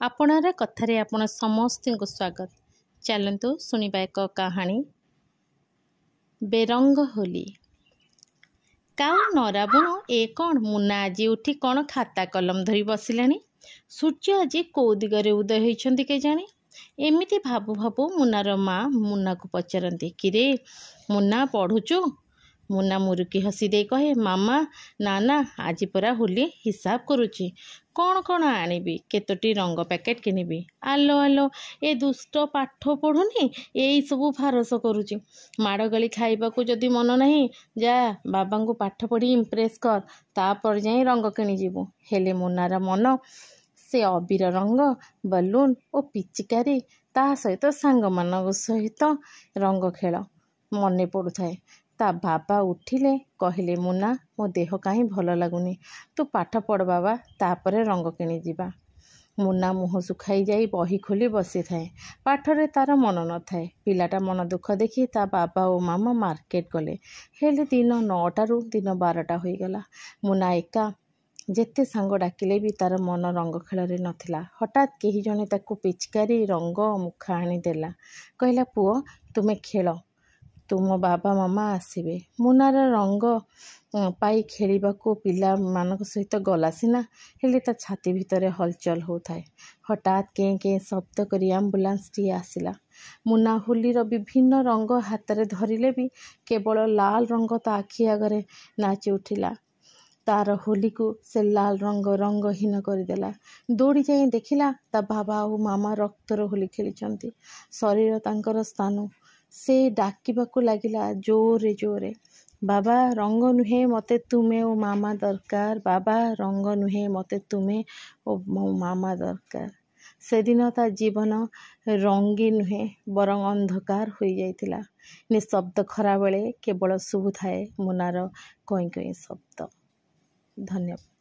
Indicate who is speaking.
Speaker 1: ଆପଣାର କଥାରେ ଆପଣ ସମସ୍ତଙ୍କୁ ସ୍ୱାଗତ। ଚାଲନ୍ତୁ ଶୁଣିବା ଏକ କାହାଣୀ, ବେରଙ୍ଗ ହୋଲି। କାଉ ନରାବୁଣ, ଏ କ'ଣ ମୁନା ଆଜି ଉଠି କ'ଣ ଖାତା କଲମ ଧରି ବସିଲାଣି? ସୂର୍ଯ୍ୟ ଆଜି କୋଉ ଦିଗରେ ଉଦୟ ହୋଇଛନ୍ତି କେଜାଣି? ଏମିତି ଭାବୁ ଭାବୁ ମୁନାର ମା ମୁନାକୁ ପଚାରନ୍ତି, କିରେ ମୁନା, ପଢ଼ୁଛୁ? ମୁନା ମୁରୁକି ହସି ଦେଇ କହେ, ମାମା, ନା ନା, ଆଜି ପରା ହୋଲି ହିସାବ କରୁଛି, କ'ଣ କ'ଣ ଆଣିବି, କେତୋଟି ରଙ୍ଗ ପ୍ୟାକେଟ୍ କିଣିବି। ଆଲୋ ଆଲୋ, ଏ ଦୁଷ୍ଟ ପାଠ ପଢ଼ୁନି, ଏଇସବୁ ଫାରସ କରୁଛି। ମାଡ଼ ଗାଳି ଖାଇବାକୁ ଯଦି ମନ ନାହିଁ, ଯା ବାବାଙ୍କୁ ପାଠ ପଢ଼ି ଇମ୍ପ୍ରେସ୍ କର, ତାପରେ ଯାଇ ରଙ୍ଗ କିଣିଯିବୁ। ହେଲେ ମୁନାର ମନ ସେ ଅବିର ରଙ୍ଗ, ବଲୁନ୍ ଓ ପିଚିକାରି, ତା ସହିତ ସାଙ୍ଗମାନଙ୍କ ସହିତ ରଙ୍ଗ ଖେଳ ମନେ ପଡ଼ୁଥାଏ। ତା ବାବା ଉଠିଲେ, କହିଲେ, ମୁନା, ମୋ ଦେହ କାହିଁ ଭଲ ଲାଗୁନି, ତୁ ପାଠ ପଢ଼ ବାବା, ତାପରେ ରଙ୍ଗ କିଣିଯିବା। ମୁନା ମୁହଁ ଶୁଖାଇ ଯାଇ ବହି ଖୋଲି ବସିଥାଏ। ପାଠରେ ତାର ମନ ନଥାଏ। ପିଲାଟା ମନ ଦୁଃଖ ଦେଖି ତା ବାବା ଓ ମାମା ମାର୍କେଟ ଗଲେ। ହେଲେ ଦିନ 9ଟାରୁ ଦିନ 12ଟା ହୋଇଗଲା। ମୁନା ଏକା। ଯେତେ ସାଙ୍ଗ ଡାକିଲେ ବି ତାର ମନ ରଙ୍ଗ ଖେଳରେ ନଥିଲା। ହଠାତ୍ କେହି ଜଣେ ତାକୁ ପିଚକାରୀ ରଙ୍ଗ ମୁଖା ଆଣିଦେଲା। କହିଲା, ପୁଅ, ତୁମେ ଖେଳ, ତୁମ ବାବା ମାମା ଆସିବେ। ମୁନାର ରଙ୍ଗ ପାଇ ଖେଳିବାକୁ ପିଲାମାନଙ୍କ ସହିତ ଗଲା ସିନା, ହେଲେ ତା ଛାତି ଭିତରେ ହଲଚଲ ହେଉଥାଏ। ହଠାତ୍ କେଁ କେଁ ଶବ୍ଦ କରି ଆମ୍ବୁଲାନ୍ସଟିଏ ଆସିଲା। ମୁନା ହୋଲିର ବିଭିନ୍ନ ରଙ୍ଗ ହାତରେ ଧରିଲେ ବି କେବଳ ଲାଲ ରଙ୍ଗ ତା ଆଖି ଆଗରେ ନାଚି ଉଠିଲା। ତାର ହୋଲିକୁ ସେ ଲାଲ ରଙ୍ଗ ରଙ୍ଗହୀନ କରିଦେଲା। ଦୌଡ଼ି ଯାଇ ଦେଖିଲା, ତା ବାବା ଆଉ ମାମା ରକ୍ତର ହୋଲି ଖେଳିଛନ୍ତି। ଶରୀର ତାଙ୍କର ସ୍ଥାନୁ। ସେ ଡାକିବାକୁ ଲାଗିଲା ଜୋରରେ ଜୋରରେ, ବାବା, ରଙ୍ଗ ନୁହେଁ, ମୋତେ ତୁମେ ଓ ମାମା ଦରକାର। ବାବା, ରଙ୍ଗ ନୁହେଁ, ମୋତେ ତୁମେ ଓ ମୋ ମାମା ଦରକାର। ସେଦିନ ତା ଜୀବନ ରଙ୍ଗୀ ନୁହେଁ, ବରଂ ଅନ୍ଧକାର ହୋଇଯାଇଥିଲା। ନିଶବ୍ଦ ଖରାବେଳେ କେବଳ ଶୁଭୁଥାଏ ମୁନାର କଇଁ କଇଁ ଶବ୍ଦ। ଧନ୍ୟବାଦ।